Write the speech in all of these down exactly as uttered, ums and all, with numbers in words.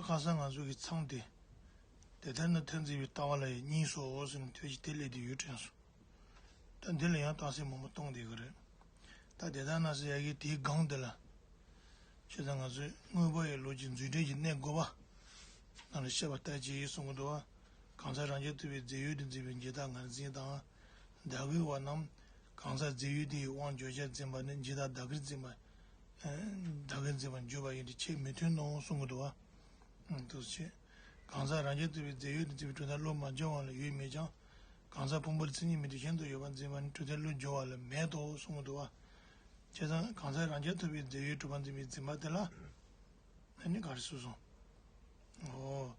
ཁ་སང་ང་ཚོ་གི་མཚམས་དེ། དེ་ལྟར་ན་མཐར་འཛིན་པའི་ལྟ་བ་ལ་ཡང་གཉིས་སོ་ཟེར་ནས་དོན་ཞིག་དེ་སླེབས་དེ་ཡོད་དྲན་སོང་། ད་འདི་ལ་ཡང་རྟགས་གསལ་མང་པོ་གཏོང་བསྡད་ཀྱི་རེད། ད་དེ་ལྟར་ན་ཟེར་ཡ་གི་དེའི་སྒང་དེ་ལ། བྱས་ཙང་ང་ཚོས་དངོས་པོ་ཡི་ལུགས་ཀྱི་འཛུགས་འབྲས་ཀྱི་གནས་དགུ་པ་ནང་ལ་བཤད་པ་ལྟར་གྱིས་གསུང་གི་འདུག་བ། གང་ཟག་རང་རྐྱ་ཐུབ་པའི་རྫས་ཡོད་དུ་འཛིན་པའི་འཇིག་ལྟ་ངར་འཛིན་དང་། བདག་གི་བ་རྣམས་གང་ཟག་རྫས་ཡོད་དེ་ཡི་དབང་བརྗོད་བྱར་འཛིན་པ་ནི་འཇིག་ལྟ་བདག་གིར་འཛིན་པ། བདག་གིར་འཛིན་པར་འགྱུར་བ་ཡིན་ཏེ་ཁྱད་མི་མཐུན་ནོ་གསུང་གི་འདུག་བ། འདུག་སེ། གང་ཟག་རང་རྐྱ་ཐུབ་པའི་རྫས་ཡོད་དུ་འཛིན་པའི་གྲུབ་མཐའ་བློ་མ་སྦྱོར་བ་ལ་ཡོད་མེད་ཀྱང་། གང་ཟག་ཕུང་པོ་ལ་མཚན་ཉིད་མེད་དུ་གཞན་དུ་ཡོད་པར་འཛིན་པ་ནི་གྲུབ་མཐའི་བློ་སྦྱོར་བ་ལ་མེད་དོ་གསུང་གི་འདུག་བ། བྱས་ཙང་གང་ཟག་རང་རྐྱ་ཐུབ་པའི་རྫས་ཡོད་གྲུབ་པར་འཛིན་པའི་འཛིན་པ་དེ་ལ། ཨ་ནི་ག་རེ་གསུངས་སོང་། འོ།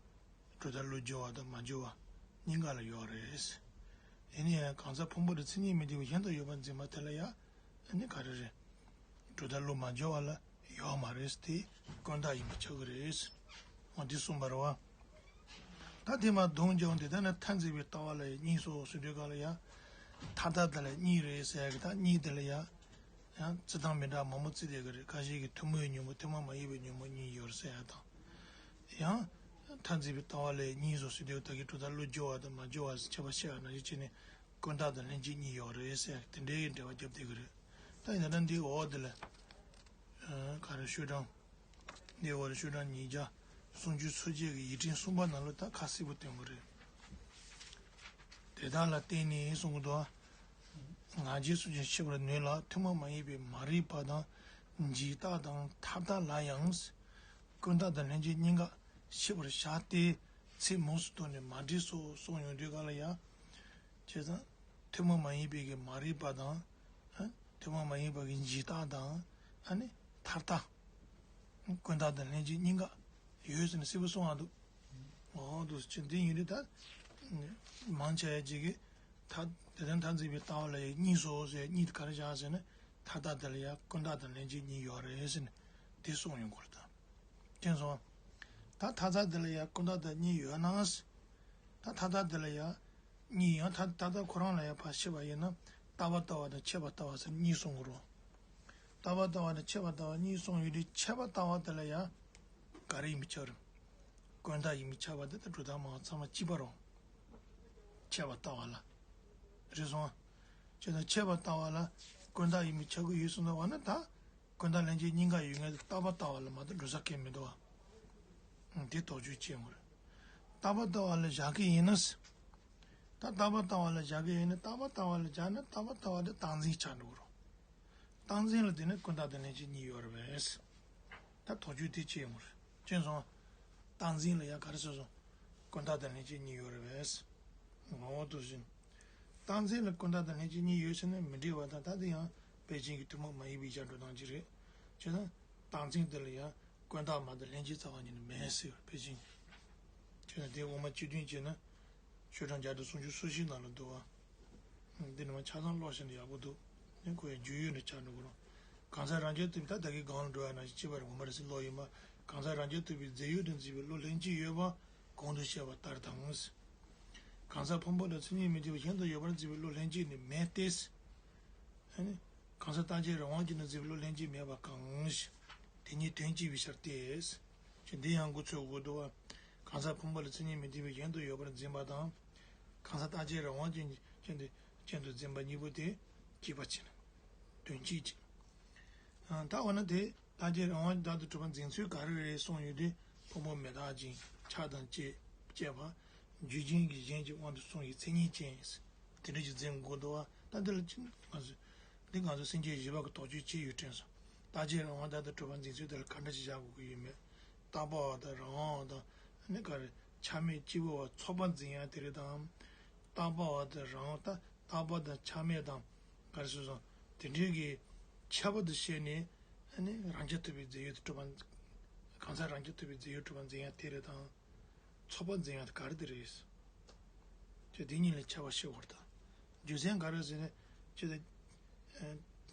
གྲུབ་མཐའ་བློ་སྦྱོར་བ་དང་མ་སྦྱོར་བ་གཉིས་ཀ་ལ་ཡོད་རེད། ཡིན་ན་ཡང་གང་ཟག་ཕུང་པོ་དང་མཚན་ཉིད་མི་ལྡན་པའི་གཞན་དུ་ཡོད་པར་འཛིན་པ་དེ་ལ་ཡང་ཨ་ནི་ག་རེ་རེད། གྲུབ་མཐའ་བློ་མ་སྦྱོར་བ་ལ་ཡོད་མ་རེད་དེ་ཀུན་བརྟགས་ཡིན་པ་ཆགས་ཀྱི་རེད། འོ་འདི་གསུངས་པ་རེད་བ། ད་དེ་མ་གདོང་འཇོག་འདི་ལྟར་ན་མཐར་འཛིན་པའི་ལྟ་བ་ལ་ཡང་གཉིས་སོ་ཟེར་དུས་ག་ལ་ཡང་། མཐར་ལྟ་དེ་ལ་གཉིས་རེད་ཟེར་ཡ་གི་ད་གཉིས་དེ་ལ་ཡང་། ཡང་རྩི་སྟངས་མི་འདྲ་མང་པོ་རྩི་བསྡད་ཀྱི་རེད། ཁ་ཤས་ཀྱིས་ཐུན་མོང་བའི་ཉོན་མོངས་ཐུན་མོང་མ་ཡིན་པའི་ཉོན་མོངས་གཉིས་ཡོད་རེད་ཟེར་ཡ་དང་། ཡང་། མཐར་འཛིན་པའི་ལྟ་བ་ལ་ཡང་གཉིས་སོ་ཟེར་དུས་ད་གིན་གྲུབ་མཐའ་བློ་སྦྱོར་བ་དང་མ་སྦྱོར་བ་ཟེར་ཁྱད་པར་བཤད་ཡ་ནང་བཞིན་བྱས་ནས་ཀུན་བརྟགས་དང་ལྷན་སྐྱེས་གཉིས་ཡོད་རེད་ཟེར་དེ་འདྲའི་འགྲེལ་བ་བརྒྱབ་བསྡད་ཀྱི་རེད། ད་ཡིན་ན་འདིའི་འོག་དེ་ལ། ག་རེ་ཤོག་གྲངས། འདིའི་འོག་ལ་ཤོག་གྲངས་ཉིས་བརྒྱ་སུམ་ཅུ་སོ་བརྒྱད་ཀྱི་ཡིག་ཕྲེང་གསུམ་པ་ནང་ལ་ད་ཁ་གསལ་པོ་སྟོན་གྱི་རེད། དེ་དག་ལ་བརྟེན་ནས་གསུང་གི་འདུག་ང་རྒྱལ་སོགས་ཀྱིས་ཤེས་པར་ནུས་ལ་ཐུན་མོང་མ་ཡིན་པའི་མ་རིག་པ་དང་འཇིག་ལྟ་དང་མཐའ་ལྟ་ལ་ཡང་། ཀུན་བརྟགས་དང་ལྷན་སྐྱེས་གཉིས་ཀ་ཤེས་པར་བྱ་སྟེ་ཚིག་མུས་སུ་བཏོན་ནས་མ་འགྲིག་སོགས་གསུངས་ཡོང་དུས་ག་ལ་ཡང་། བྱས་ཙང་། ཐུན་མོང་མ་ཡིན་པའི་གི་མ་རིག་པ་དང་། ཨ། ཐུན་མོང་མ་ཡིན་པ་གི་འཇིག་ལྟ་དང་། ཨ་ནི་མཐའ་ལྟ། ཀུན་བརྟགས་དང་ལྷན་སྐྱེས་གཉིས་ཀ་ཡོད་ཟེར་ནས་གསལ་པོ་གསུངས་ཡོང་འདུག་འོ་འདུག་སེ་འདི་ཡིན་དུས་ད། མང་ཆེ་བ་ཅིག་གིས། ད། དེ་ལྟར་མཐར་འཛིན་པའི་ལྟ་བ་ལ་ཡང་གཉིས་སོ་ཟེར་གཉིས་དེ་ག་རེ་བཞག་ཟེར་ན། མཐའ་ལྟ་དེ་ལ་ཡང་ཀུན་བརྟགས་དང་ལྷན་སྐྱེས་གཉིས་ཡོད་རེད་ཟེར་ནས་དེ་གསུངས་ཡོང་གི་རེད་ད། མཁྱེན་སོང་། ད་མཐའ་ལྟ་དེ་ལ་ཡང་ཀུན་བརྟགས་དང་གཉིས་ཡོད་ན། ད་མཐའ་ལྟ་དེ་ལ་ཡང་། གཉིས་ཡང་མཐའ་མཐའ་ལྟ་ཁོ་རང་ལ་ཡང་ཕར་ཕྱེ་བ་ཡིན་ན། རྟག་པ་ལྟ་བ་དང་ཆད་པ་ལྟ་བ་ཟེར་གཉིས་གསུང་གི་རེད། རྟག་པ་ལྟ་བ་དང་ཆད་པ་ལྟ་བ་གཉིས་གསུངས་ཡོད་དུས་ཆད་པ་ལྟ་བ་དེ་ལ་ཡང་། ག་རེ་ཡིན་པའི་ཆ་རེད། ཀུན་བརྟགས་ཡིན་པའི་ཆ་བ་དེ་དང་གྲུབ་མཐའ་མ་ཚང་མ་གཅིག་པ་རེད། ཆད་པ་ལྟ་བ་ལ། རེད་སོང་། བྱས་ཙང་ཆད་པ་ལྟ་བ་ལ་ཀུན་བརྟགས་ཡིན་པའི་ཆ་གི་ཡོད་སོང་ན་བ་ན་ད། ཀུན་བརྟགས་ལྷན་སྐྱེས་གཉིས་ཀ་ཡོད་མཁན་དེ་རྟག་པ་ལྟ་བ་ལ་མ་གཏོགས་འགྲོ་ས་གང་ཡང་མི་འདུག་བ། དེ་དོགས་གཅོད་བྱེད་དགོས་རེད། རྟག་པ་ལྟ་བ་ལ་བཞག་གི་ཡིན་ན། ད་རྟག་པ་ལྟ་བ་ལ་བཞག་གི་ཡིན་ན་རྟག་པ་ལྟ་བ་ལ་བཞག་ན་རྟག་པ་ལྟ་བ་དེ་རྟག་འཛིན་ཆགས་འགྲོ་གི་རེད། རྟག་འཛིན་ལ་བརྟེན་ནས་ཀུན་བརྟགས་དང་ལྷན་སྐྱེས་གཉིས་ཡོད་རེད་པས། ད་དོགས་གཅོད་དེ་བྱེད་ཡོང་རེད། མཁྱེན་སོང་། རྟག་འཛིན་ལ་ཡང་ག་རེ་ཟེར་སོང་། ཀུན་བརྟགས་དང་ལྷན་སྐྱེས་གཉིས་ཡོད་རེད་པས། ངོ་བོ་དུ་བཞིན། རྟག་འཛིན་ལ་ཀུན་བརྟགས་དང་ལྷན་སྐྱེས་གཉིས་ཡོད་ཟེར་ན་མི་འགྲིག་པ་དང་ད་དེ་ཡང་ཕལ་ཆེར་གྱི་ཐུན་མོང་མ་ཡིན་པའི་བྱ་འགྲོ་སྟངས་ཅིག་རེད། བྱས་ན། རྟག་འཛིན་དེ་ལ་ཡང་ཀུན་བརྟགས་མ་དང་ལྷན་སྐྱེས་རྩ་བ་ཉིད་ནས་མེད་ཟེར་བ་ཕལ་ཆེར། བྱས་ན་དེ་དབུ་མ་སྤྱི་དོན་བྱས་ན། ཤོག་གྲངས་བརྒྱ་དང་སུམ་ཅུ་སོ་བཞི་ནང་ལ་འདུག་བ། འདི་ནི་མ་ཆ་ཚང་ཀློག་ཤེས་ན་ཡག་པོ་འདུག་ནི་ཁོ་ཡང་རྒྱུས་ཡོད་ནས་ཆགས་འགྲོ་གི་རེད། གང་ཟག་རང་རྐྱ་ཐུབ་པའི་ད་ལྟ་གི་སྒང་ལ་འགྲོ་ཡ་ནང་བཞིན་གཅིག་པ་རེད། ངོ་མ་རེད་ཟེར་ཀློག་ཡིན་པ། གང་ཟག་རང་རྐྱ་ཐུབ་པའི་རྫས་ཡོད་དུ་འཛིན་པའི་བློ་ལྷན་སྐྱེས་ཡོད་པ་གོང་དུ་བཤད་པ་ལྟར་དང་། གང་ཟག་ཕུང་པོ་དང་མཚན་ཉིད་མི་མཐུན་པའི་གཞན་དུ་ཡོད་པར་འཛིན་པའི་བློ་ལྷན་སྐྱེས་ནི་མེད་དེ། ཨ་ནི། གང་ཟག་རྟག་གཅིག་རང་དབང་ཅན་དུ་འཛིན་པའི་བློ་ལྷན་སྐྱེས་མེད་པ་གང་། དེ་གཉིས་དོན་གཅིག་པའི་ཕྱིར་ཏེ། ཅེས་འདི་ཡང་འགོ་ཚུགས་དགོས་འདུག་བ། གང་ཟག་ཕུང་པོ་ལ་མཚན་ཉིད་མི་མཐུན་པའི་གཞན་དུ་ཡོད་པར་འཛིན་པ་དང་། གང་ཟག་རྟག་གཅིག་རང་དབང་ཅན་ཅན་དུ་ཅན་དུ་འཛིན་པ་གཉིས་པོ་དེ་གཅིག་པ་ཅན། དོན་གཅིག་ཅན། ད་འོ་ན་དེ་རྟག་གཅིག་རང་དབང་བདག་ཏུ་གྲུབ་པར་འཛིན་ཚུལ་ག་རེ་རེད་གསུངས་ཡོད་དུས་ཕུང་པོ་མི་རྟག་ཅིང་ཆགས་དང་བཅས་བཅས་པ། རྒྱུ་རྐྱེན་གྱིས་གཞན་གྱི་དབང་དུ་སོང་བའི་མཚན་ཉིད་ཅན། དེ་འདྲ་ཞིག་འཛིན་དགོས་འདུག་བ། ད་འདི་ལ་ཅི་ང་ཚོས་འདི་ང་ཚོ་སེམས་བསྐྱེད་བཞི་པ་གི་དོགས་གཅོད་བྱས་ཡོད་དྲན་སོང་། རྟག་གཅིག་རང་དབང་བདག་ཏུ་གྲུབ་པར་འཛིན་ཚུལ་དེ་ལ་ག་འདྲ་ཞིག་བཞག་དགོས་ཀྱི་ཡོད་མེད། རྟག་པ་བ་དང་རང་དབང་བ་དང་ཨ་ནི་ག་རེ་ཆ་མེད་སྐྱེས་བུ་བ་ཚོགས་པ་འཛིན་ཡ་དེ་རེད་དང་། རྟག་པ་བ་དང་རང་དབང་ད་རྟག་པ་དང་ཆ་མེད་དང་ག་རེ་ཟེར་སོང་དེ་འདྲའི་གི་ཁྱད་པར་དུ་བཤད་ནས་ཨ་ནི་རང་རྐྱ་ཐུབ་པའི་རྫས་ཡོད་དུ་གྲུབ་པ། གང་ཟག་རང་རྐྱ་ཐུབ་པའི་རྫས་ཡོད་གྲུབ་པ་འཛིན་ཡ་དེ་རེད་དང་། ཚོགས་པ་འཛིན་ཡ་དེ་ག་རེ་དེ་རེད། ཅེས་དེ་གཉིས་ལ་ཁྱད་པར་ཕྱེ་བར་དང་། རྒྱུ་མཚན་ག་རེ་ཟེར་ན། ཅེས་དེ།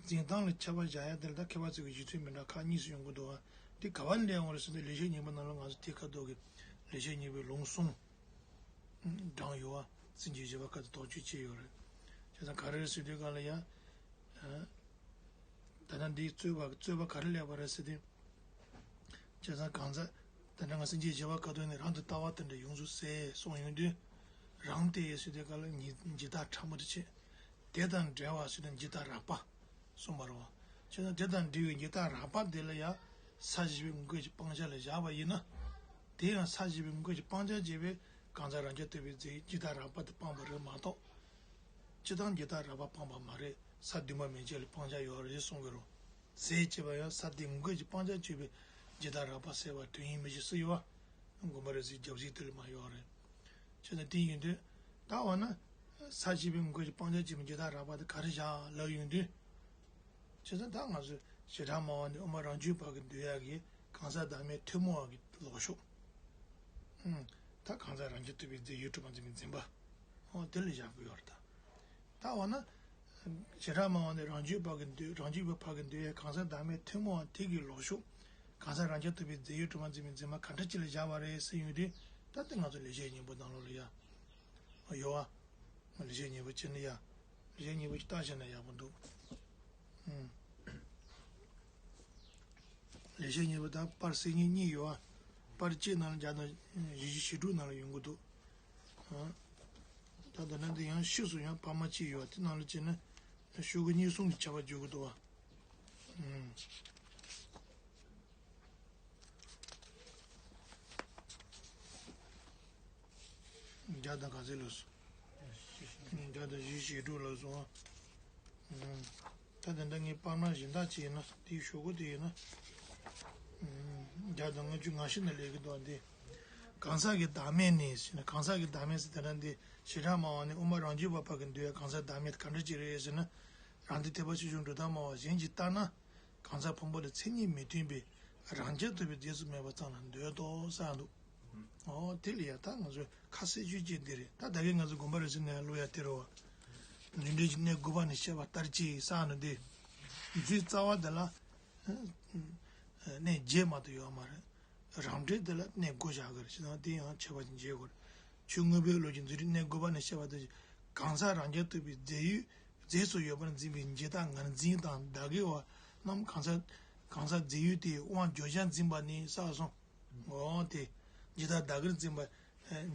འཛིན་སྟངས་ལ་ཁྱད་པར་བཞག་ཡ་དེ་ལ་ད་མཁས་པ་ཚོ་གི་གཞི་ཚུལ་མི་འདྲ་ཁག་གཉིས་སུ་ཡོང་གི་འདུག་བ། དེ་ག་བ་ནས་སླེབས་ཡོང་རེད་ཟེར་ན་ལེགས་བཤད་སྙིང་པོ་ནང་ལ་ང་ཚོ་དེ་ཁ་ཐོག་གི་ལེགས་བཤད་སྙིང་པོའི་ལུང་གསུམ། བགྲངས་ཡོད་བ། སེམས་བསྐྱེད་བཞི་པ་ཁ་ཐོག་དོགས་གཅོད་བྱས་ཡོད་རེད། བྱས་ཙང་ག་རེ་རེད་ཟེར་དུས་ག་ལ་ཡ། ད་ལྟ་འདིའི་རྩོད་པ་རྩོད་པ་ག་རེ་སླེབས་པ་རེད་ཟེར་དུས། བྱས་ཙང་གང་ཟག་ དེ་འདྲ་ང་སེམས་ཅན་བྱེ་བ་ཁ་ཐུག་ནས་རང་དུ་ལྟ་བ་དེ་འདྲ་ཡོངས་སུ་ཟད་གསུངས་ཡོང་དུས། རང་སྟེ་ཟེར་དུས་སྐབས་ལ་ཉི་ཇི་ལྟར་ཕྲ་མོ་དེ་བྱེད། དེ་དང་བྲལ་བ་ཟེར་དུས་ཇི་ལྟར་རགས་པ་གསུངས་པ་རེད་བ། བྱས་ཙང་དེ་དང་འབྲེལ་བའི་ཇི་ལྟར་རགས་པ་དེ་ལ་ཡང་ས་བཞི་པའི་དངོས་ཀྱི་སྤང་བྱ་ལ་བཞག་པ་ཡིན་ན། དེ་ཡང་ས་བཞི་པའི་དངོས་ཀྱི་སྤང་བྱ་བྱས་པའི་གང་ཟག་རང་རྐྱ་ཐུབ་པའི་རྫས་ཇི་ལྟར་རགས་པ་དེ་སྤངས་པ་རེད་མ་གཏོགས། སྤྱིར་བཏང་ཇི་ལྟར་རགས་པ་སྤངས་པ་མ་རེད། ས་བདུན་པ་མན་ཆད་ལ་སྤང་བྱ་ཡོད་རེད་གསུང་གི་རེད། ཟད་ཅེས་པ་ཡང་ས་དེ་དངོས་ཀྱི་སྤང་བྱ་གཅོད་པའི་ཇི་ལྟར་རགས་པ་ཟད་པ་དོན་ཡིན་མི་ཤེས་སུ་ཡོད་བ། དགོངས་པ་རེ་ཟིག་རྒྱབ་གཟིགས་དེ་ལ་མ་ཡོད་རེད། བྱས་ཙང་དེ་ཡིན་དུས། ད་འོ་ན། ས་བཞི་པའི་དངོས་ཀྱི་སྤང་བྱ་གཅོད་པའི་ཇི་ལྟར་རགས་པ་དེ་ག་རེ་བཞག་ལབ་ཡོང་དུས། བྱས་ཙང་ད་ང་ཚོས་བྱེ་བྲག་སྨྲ་བ་ནས་དབུ་མ་རང་རྒྱུད་པ་གི་འདོད་ཡག་གི་གང་ཟག་བདག་མེད་ཐུན་མོང་བ་གི་ལོག་ཕྱོགས། ཨུམ། ད་གང་ཟག་རང་རྐྱ་ཐུབ་པའི་རྫས་ཡོད་གྲུབ་པ་འཛིན་པའི་འཛིན་པ། ཨོ་དེ་ལ་བཞག་གི་ཡོད་རེད་ད། ད་འོ་ན། བྱེ་བྲག་སྨྲ་བ་ནས་རང་རྒྱུད་པ་གི་འདོད་རང་རྒྱུད་པ་ཕ་གི་འདོད་ཡག་གང་ཟག་བདག་མེད་ཐུན་མོང་བ་དེ་གི་ལོག་ཕྱོགས། གང་ཟག་རང་རྐྱ་ཐུབ་པའི་རྫས་ཡོད་གྲུབ་པ་འཛིན་པའི་འཛིན་པ་ག་འདྲ་ཅིག་ལ་བཞག་པ་རེད་ཟེར་ཡོང་དུས། ད་ལྟ་ང་ཚོ་ལེགས་བཤད་སྙིང་པོ་ནང་ལོགས་ལ་ཡ། ཡོད་བ། ལེགས་བཤད་སྙིང་པོ་ཅི་ནི་ཡ། ལེགས་བཤད་སྙིང་པོ་ཅིག་བལྟས་བྱས་ན་ཡག་པོ་འདུག་ཨུམ། ལེགས་བཤད་སྙིང་པོ་དང་པར་གསེར་དངུལ་གཉིས་ཡོད་བ། པར་གཅིག་ནང་ལ་བརྒྱ་དང་བཞི་བཅུ་ཞེ་དྲུག་ནང་ལ་ཡོང་གི་འདུག་ཨ། ད་ལྟ་ན་འདི་ཡང་ཕྱིས་སུ་ཡང་པར་མ་གཅིག་ཡོད་བ་དེ་ནང་ལ་བྱས་ན། ཤོག་གུ་གཉིས་གསུམ་གྱི་ཁྱབ་པ་བརྗོད་ཀྱི་འདུག་བ། ཨུམ། བརྒྱ་དང་ག་ཚོད་ལབ་སོང་། བརྒྱ་དང་བཞི་བཅུ་ཞེ་དྲུག་ལབ་སོང་ཨ། ད་དེ་འདྲ་ངས་པར་སྣ་གཞན་དག་ཅིག་ཡིན་ན་དེའི་ཞོག་ཁོག་དེ་ཡིན་ན། བརྒྱ་དང་ལྔ་བཅུ་ང་བཞི་ནས་སླེབས་ཀྱི་འདུག་ཨ་འདི། གང་ཟག་གི་བདག་མེད་ནི་ཟེར་ན་གང་ཟག་གི་བདག་མེད་ཟེར་དེ་འདྲ་འདི་བྱེ་བྲག་སྨྲ་བ་ནི་དབུ་མ་རང་རྒྱུད་པ་ཕ་གི་འདོད་ཡག་གང་ཟག་བདག་མེད་ག་འདྲ་ཅིག་རེད་ཟེར་ན། རང་སྟེ་ཐེག་པ་ཆེ་ཆུང་གྲུབ་མཐའ་སྨྲ་བ་གཞན་གྱིས་ལྟར་ན། གང་ཟག་ཕུང་པོ་ལ་མཚན་ཉིད་མི་མཐུན་པས་རང་རྐྱ་ཐུབ་པའི་རྫས་སུ་མེད་པ་ཙམ་ལ་འདོད་དོ་གསུངས་འདུག་ཨོ་དེ་ལ་ཡ་ད་ང་ཚོས་ཁ་གསལ་ཤོས་ཅིག་འདི་རེད། ད་ད་གིན་ང་ཚོ་དགོངས་པ་རེ་ཟིན་ནས་ཀློག་ཡ་དེ་རེད་བ། རྒྱུ་འབྲས་ཀྱི་གནས་དགུ་པ་ནས་བཤད་པ་ལྟར་གྱི་གསུངས་ནི་འདི། རྫས་རྩ་བ་དེ་ལ་གནས་བརྒྱད་མ་གཏོགས་ཡོད་མ་རེད། རང་འབྲས་དེ་ལ་གནས་དགུ་བཞག་གི་རེད། བྱས་ཙང་དེ་ཡང་ཁྱད་པར་ཅན་བརྗོད་དགོས་རེད། ཆོས་དངོས་པོའི་བློ་གྱི་རྫས་རིགས་གནས་དགུ་པ་ནས་བཤད་པ་དེ། གང་ཟག་རང་རྐྱ་ཐུབ་པའི་རྫས་ཡོད་རྫས་སུ་ཡོད་པར་འཛིན་པའི་ཇི་ལྟར་ངར་འཛིན་དང་བདག་གི་བ་རྣམས་གང་ཟག་གང་ཟག་རྫས་ཡོད་དེའི་དབང་བརྗོད་བྱར་འཛིན་པ་ནི་གསུངས་སོང་། འོ་དེ་ཇི་ལྟར་བདག་གིར་འཛིན་པ་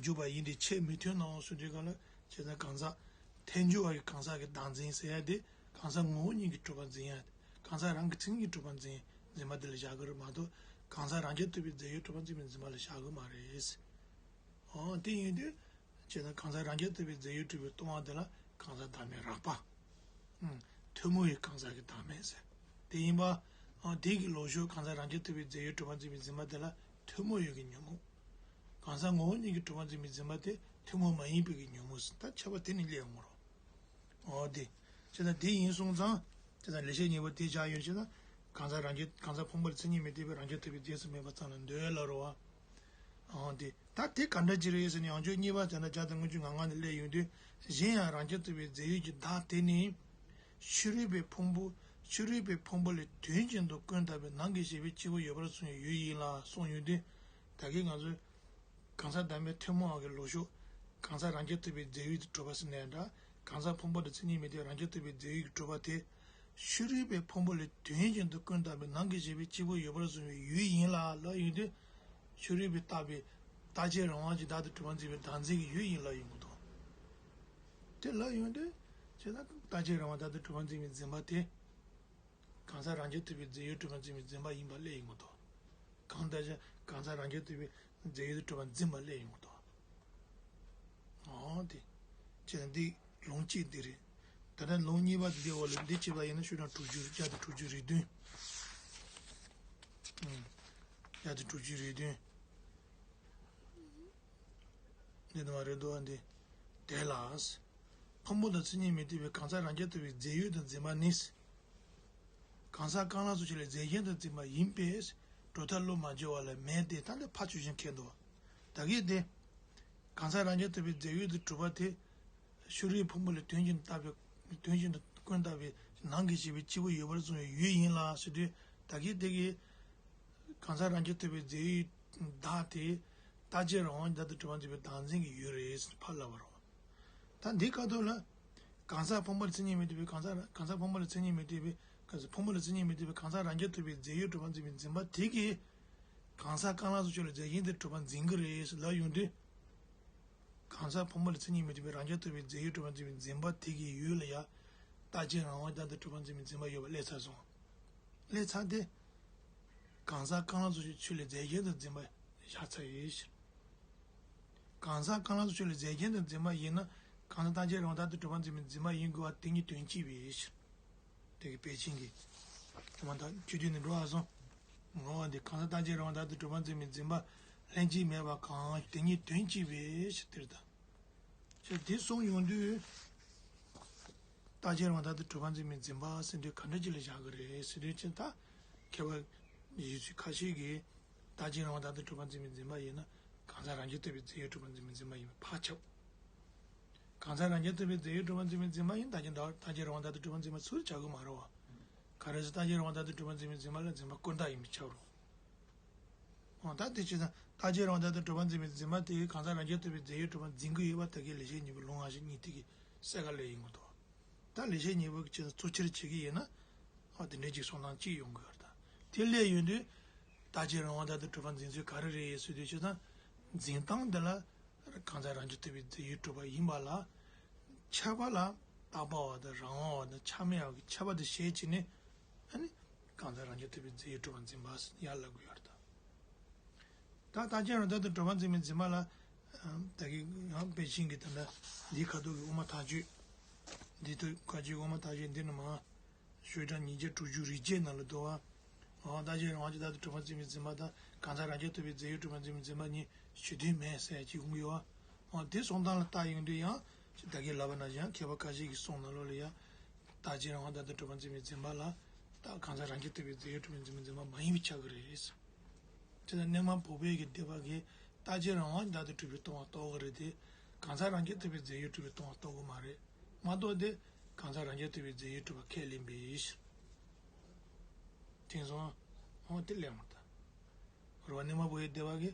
འཇུག་པ་ཡིན་ཏེ་ཁྱད་མི་མཐུན་ནའང་གསུངས་དུས་གང་ལ་བྱས་ཙང་གང་ཟག་ཐལ་འགྱུར་བ་ཡི་གང་ཟག་གི་བདག་འཛིན་ཟེར་ཡ་དེ་གང་ཟག་ངོ་བོ་ཉིད་ཀྱིས་གྲུབ་པར་འཛིན་ཡ། གང་ཟག་རང་གི་མཚན་ཉིད་ཀྱིས་གྲུབ་པར་འཛིན་འཛིན་པ་དེ་ལ་བཞག་གི་རེད་མ་གཏོགས་གང་ཟག་རང་རྐྱ་ཐུབ་པའི་རྫས་ཡོད་གྲུབ་པར་འཛིན་པའི་འཛིན་པ་ལ་བཞག་གི་མ་རེད། འོ་དེ་ཡིན་དུས། བྱས་ན་གང་ཟག་རང་རྐྱ་ཐུབ་པའི་རྫས་ཡོད་གྲུབ་པའི་ལྟུང་བ་དེ་ལ་གང་ཟག་བདག་མེད་རགས་པ། ཨང་། ཐུན་མོང་བའི་གང་ཟག་གི་བདག་མེད་ཟེར། དེ་ཡིན་པ། ཨང་། དེ་གི་ལོག་ཕྱོགས་གང་ཟག་རང་རྐྱ་ཐུབ་པའི་རྫས་ཡོད་གྲུབ་པར་འཛིན་པའི་འཛིན་པ་དེ་ལ་ཐུན་མོང་བའི་གི་ཉོན་མོངས། གང་ཟག་ངོ་བོ་ཉིད་ཀྱིས་གྲུབ་པར་འཛིན་པའི་འཛིན་པ་དེ་ཐུན་མོང་མ་ཡིན་པའི་གི་ཉོན་མོངས་ཟེར། ད་ཁྱད་པར་དེ་ནི་སླེབས་ཡོང་གི་རེད། འོ་དེ། བྱས་ཙང་དེ་ཡིན་སོང་ཙང་། བྱས་ཙང་ལེགས་བཤད་སྙིང་པོ་དེ་བཞག་ཡོད་བྱས་ན། གང་ཟག་རང་རྒྱལ་གང་ཟག་ཕུང་པོ་ལ་མཚན་ཉིད་མི་ལྡན་པའི་རང་རྐྱ་ཐུབ་པའི་རྫས་སུ་མེད་པ་ཙམ་ལ་འདོད་ལ་རོ་བ། འོ་དེ། ད་དེ་ག་འདྲ་ཅི་རེད་ཟེར་ན་ཡང་བསྐྱར་གཉིས་པ་བྱས་ན་བརྒྱ་དང་ལྔ་བཅུ་ང་ལྔ་ནས་སླེབས་ཡོང་དུས། གཞན་ཡང་རང་རྐྱ་ཐུབ་པའི་རྫས་ཡོད་ཀྱི་བདག་དེ་ནི། ཕྱི་རོལ་པའི་ཕུང་པོ། ཕྱི་རོལ་པའི་ཕུང་པོ་ལས་དོན་ཅན་དུ་ཀུན་བཏགས་པའི་ནང་གི་ཞེས་པའི་སྤྱི་བོ་ཡོད་པར་གསུངས་པའི་ཡུལ་ཡིན་ལ་གསུངས་ཡོང་དུས། ད་གིན་ང་ཚོས། གང་ཟག་བདག་མེད་ཐུན་མོང་བ་གི་ལོག་ཕྱོགས། གང་ཟག་རང་རྐྱ་ཐུབ་པའི་རྫས་ཡོད་དུ་གྲུབ་པ་ཟེར་ནའི་འདྲ། གང་ཟག་ཕུང་པོ་དང་མཚན་ཉིད་མི་ལྡན་རང་རྐྱ་ཐུབ་པའི་རྫས་ཡོད་ཀྱིས་གྲུབ་པ་དེ། ཕྱི་རོལ་པའི་ཕུང་པོ་ལས་དོན་ཅན་དུ་ཀུན་བཏགས་པའི་ནང་གི་ཞེས་པའི་སྤྱི་བོ་ཡོད་པར་གསུངས་པའི་ཡུལ་ཡིན་ལ་ལབ་ཡོང་དུས། ཕྱི་རོལ་པས་བཏགས་པའི་རྟག་གཅིག་རང་དབང་གིས་བདག་ཏུ་གྲུབ་པར་འཛིན་པའི་བདག་འཛིན་གྱི་ཡུལ་ཡིན་ལབ་ཡོང་གི་འདུག་དེ་ལབ་ཡོང་དུས། བྱས་ན་རྟག་གཅིག་རང་དབང་བདག་ཏུ་གྲུབ་པར་འཛིན་པའི་འཛིན་པ་དེ། གང་ཟག་རང་རྐྱ་ཐུབ་པའི་རྫས་ཡོད་གྲུབ་པར་འཛིན་པའི་འཛིན་པ་ཡིན་པ་སླེབས་ཡོང་གི་འདུག་གང་ལྟར་ཀྱང་གང་ཟག་རང་རྐྱ་ཐུབ་པའི་རྫས་ཡོད་དུ་གྲུབ་པར་འཛིན་པ་སླེབས་ཡོང་གི་འདུག་འོ་དེ། བྱས་ན་འདི་ལུང་གཅིག་འདི་རེད། ད་ལྟ་ལུང་གཉིས་པ་འདི་འོག་ལ་འདི་བྱས་པ་ཡིན་ན་ཤོག་གྲངས་དྲུག་ཅུ་རེད། བརྒྱ་དང་དྲུག་ཅུ་རེ་བདུན། ཨང་། བརྒྱ་དང་དྲུག་ཅུ་རེ་བདུན། འདི་ནི་མ་རེད་འདུག་ཨ་འདི། དེ་ལ། ཕུང་པོ་དང་མཚན་ཉིད་མི་ལྡན་པའི་གང་ཟག་རང་རྐྱ་ཐུབ་པའི་རྫས་ཡོད་དུ་འཛིན་པ་ནི། གང་ཟག་རྐང་ལག་སོགས་ཆོས་ལ་རྫས་གཞན་དུ་འཛིན་པ་ཡིན་པས་གྲུབ་མཐའ་བློ་མ་འགྱུར་བ་ལ་མེད་དེ། ད་འདི་ཕར་ཆོས་ཅན་ཁེལ་འདུག་ད་གིན་དེ། གང་ཟག་རང་རྐྱ་ཐུབ་པའི་རྫས་ཡོད་དུ་གྲུབ་པ་དེ། ཕྱི་རོལ་ཕུང་པོ་ལས་དོན་གཞན་དུ་བཏགས་པའི་དོན་གཞན་དུ་ཀུན་བཏགས་པའི་ནང་གི་ཞེས་པའི་སྤྱི་བོ་ཡོད་པར་གསུངས་པའི་ཡུལ་ཡིན་ལ་ཟེར་དུས་ད་གིན་དེ་གི། གང་ཟག་རང་རྐྱ་ཐུབ་པའི་རྫས་ཡོད་བདག་དེ། རྟག་གཅིག་རང་དབང་གིས་བདག་ཏུ་གྲུབ་པར་འཛིན་པའི་བདག་འཛིན་གྱི་ཡུལ་རེད་ཕར་ལབ་པ་རེད། ད་འདི་ཁ་ཐུག་ལ། གང་ཟག་ཕུང་པོ་ལ་མཚན་ཉིད་མི་ལྡན་པའི་གང་ཟག་གང་ཟག་ཕུང་པོ་ལ་མཚན་ཉིད་མི་ལྡན་པའི་གང་ཟག་ཕུང་པོ་ལ་མཚན་ཉིད་མི་ལྡན་པའི་གང་ཟག་རང་རྐྱ་ཐུབ་པའི་རྫས་ཡོད་གྲུབ་པར་འཛིན་པའི་འཛིན་པ་དེ་གིས། གང་ཟག་རྐང་ལག་སོགས་ཆོས་ལ་རྫས་གཞན་དུ་གྲུབ་པར་འཛིན་གྱི་རེད་ལབ་ཡོང་དུས། གང་ཟག་ཕུང་པོ་ལ་མཚན་ཉིད་མི་མཐུན་པའི་རང་རྐྱ་ཐུབ་པའི་རྫས་ཡོད་གྲུབ་པར་འཛིན་པའི་འཛིན་པ་དེ་གི་ཡུལ་ལ་ཡང་། རྟག་གཅིག་རང་དབང་བདག་ཏུ་གྲུབ་པར་འཛིན་པའི་འཛིན་པ་ཡོད་པ་སླེབས་ཚར་སོང་། སླེབས་ཚར་ཏེ། གང་ཟག་རྐང་ལག་སོགས་ཀྱི་ཆོས་ལ་རྫས་གཞན་དུ་འཛིན་པ་བཞག་ཚར་ཡོད་ཕྱིར། གང་ཟག་རྐང་ལག་སོགས་ཆོས་ལ་རྫས་གཞན་དུ་འཛིན་པ་ཡིན་ན། གང་ཟག་རྟག་གཅིག་རང་དབང་བདག་ཏུ་གྲུབ་པར་འཛིན་པའི་འཛིན་པ་ཡིན་དགོས་པ་དེ་གཉིས་དོན་གཅིག་པའི་ཕྱིར། དེ་གི་པེ་ཅིན་གྱི་དེ་མ་ཐག་བཅུ་བདུན་ནས་འགྲོ་བ་སོང་། ངོ་བོ་འདི་གང་ཟག་རྟག་གཅིག་རང་དབང་བདག་ཏུ་གྲུབ་པར་འཛིན་པའི་འཛིན་པ་ལྷན་ཅིག་མེད་པ་གང་དེ་ཉིད་དོན་གཅིག་པའི་ཕྱིར་དེར་ད། ཞེས་དེ་གསུངས་ཡོང་དུས། རྟག་གཅིག་རང་དབང་བདག་ཏུ་གྲུབ་པར་འཛིན་པའི་འཛིན་པ་ཟེར་དུས་ག་འདྲ་ཅིག་ལ་བཞག་གི་རེད་ཟེར་དུས་ཕྱིན་ད། མཁས་པ་ཡི་ཚུལ་ཁ་ཤས་ཀྱིས་རྟག་གཅིག་རང་དབང་བདག་ཏུ་གྲུབ་པར་འཛིན་པའི་འཛིན་པ་ཡིན་ན་གང་ཟག་རང་རྐྱ་ཐུབ་པའི་རྫས་ཡོད་གྲུབ་པར་འཛིན་པའི་འཛིན་པ་ཡིན་པས་ཕར་ཁྱབ། གང་ཟག་རང་རྐྱ་ཐུབ་པའི་རྫས་ཡོད་གྲུབ་པར་འཛིན་པའི་འཛིན་པ་ཡིན་རྟག་གཅིག་རང་རྟག་གཅིག་རང་དབང་བདག་ཏུ་གྲུབ་པར་འཛིན་པ་ཚུར་བྱ་དགོས་མ་རེད་བ། ག་རེ་ཟེར་རྟག་གཅིག་རང་དབང་བདག་ཏུ་གྲུབ་པར་འཛིན་པའི་འཛིན་པ་ལ་འཛིན་པ་ཀུན་བརྟགས་ཡིན་པས་ཁྱབ་རུང་། འོ་ད་དེ་བྱས་ཙང་རྟག་གཅིག་རང་དབང་བདག་ཏུ་གྲུབ་པར་འཛིན་པའི་འཛིན་པ་དེ་གང་ཟག་རང་རྐྱ་ཐུབ་པའི་རྫས་ཡོད་གྲུབ་པར་འཛིན་གྱི་ཡོད་པ་ད་གིན་ལེགས་བཤད་སྙིང་པོའི་ལུང་ཨ་ཞེ་གཉིས་དེ་གིས་གསལ་ཁ་སླེབས་ཡོང་གི་འདུག་ད་ལེགས་བཤད་སྙིང་པོ་གི་བྱས་ཙང་གཙོ་ཆེར་བྱེད་ཀྱི་ཡིན་ན། འོ་དེ་འདྲའི་ཅིག་གསུང་སྟངས་གཅིག་ཡོང་གི་ཡོད་རེད་ད། དེ་སླེབས་ཡོང་དུས། རྟག་གཅིག་རང་དབང་བདག་ཏུ་གྲུབ་པར་འཛིན་ཚུལ་ག་རེ་རེད་ཟེར་དུས་བྱས་ཙང་། འཛིན་སྟངས་འདི་ལ། གང་ཟག་རང་རྐྱ་ཐུབ་པའི་རྫས་ཡོད་གྲུབ་པ་ཡིན་པ་ལ། ཁྱད་པར་ལ་རྟག་པ་བ་དང་རང་དབང་བ་དང་ཆ་མེད་པ་གི་ཁྱད་པར་དེ་ཞེས་བྱས་ནས། ཨ་ནི། གང་ཟག་རང་རྐྱ་ཐུབ་པའི་རྫས་ཡོད་གྲུབ་པར་འཛིན་པ་ཟེར་ཡར་ལབ་དགོས་ཡོད་རེད་ད། ད་རྟག་གཅིག་རང་དབང་བདག་ཏུ་གྲུབ་པར་འཛིན་པའི་འཛིན་པ་ལ། ད་གིན་ཡང་པེ་ཅིན་གྱི་ད་ལྟ་འདིའི་ཁ་ཐུག་གི་དབུ་མ་ཐག་གཅོད། འདི་ཐུག་ཁ་གཅིག་དབུ་མ་ཐག་གཅོད་འདི་ནི་མ། ཤོག་གྲངས་ཉིས་བརྒྱ་དྲུག་ཅུ་རེ་བརྒྱད་ནང་ལ་འདུག་བ། འོ་རྟག་གཅིག་རང་དབང་གཅིག་བདག་ཏུ་གྲུབ་པར་འཛིན་པའི་འཛིན་པ་དང་གང་ཟག་རང་རྐྱ་ཐུབ་པའི་རྫས་ཡོད་གྲུབ་པར་འཛིན་པའི་འཛིན་པ་གཉིས་གཞི་མཐུན་མེད་ཟེར་ཡ་གཅིག་ཡོང་གི་ཡོད་བ། འོ་དེ་གསུང་སྟངས་ལ་ལྟ་ཡོང་དུས་ཡང་ཅིག་ད་གིན་ལབ་པ་ནང་བཞིན་ཡང་མཁས་པ་ཁ་ཤས་ཀྱིས་གསུངས་ནང་ལོགས་ལ་ཡང་། རྟག་གཅིག་རང་དབང་བདག་ཏུ་གྲུབ་པར་འཛིན་པའི་འཛིན་པ་ལ། རྟག་གང་ཟག་རང་རྐྱ་ཐུབ་པའི་རྫས་ཡོད་གྲུབ་པའི་འཛིན་པའི་འཛིན་པ་མ་ཡིན་པས་ཁྱབ་ཀྱི་རེད། དེ་ལ་གནས་མལ་བུ་པའི་གི་སྡེ་པ་གིས་རྟག་གཅིག་རང་དབང་བདག་ཏུ་གྲུབ་པས་སྟོང་པ་རྟོགས་ཀྱི་རེད་དེ། གང་ཟག་རང་རྐྱ་ཐུབ་པའི་རྫས་ཡོད་གྲུབ་པས་སྟོང་པ་རྟོགས་ཀྱི་མ་རེད། མ་གཏོགས་ཏེ། གང་ཟག་རང་རྐྱ་ཐུབ་པའི་རྫས་ཡོད་གྲུབ་པ་ཁས་ལེན་པའི་ཕྱིར། དེང་སང་། འོ་དེ་ལས་མ་ད། རོ་ནི་མ་བུ་ཡི་སྡེ་བ་གི།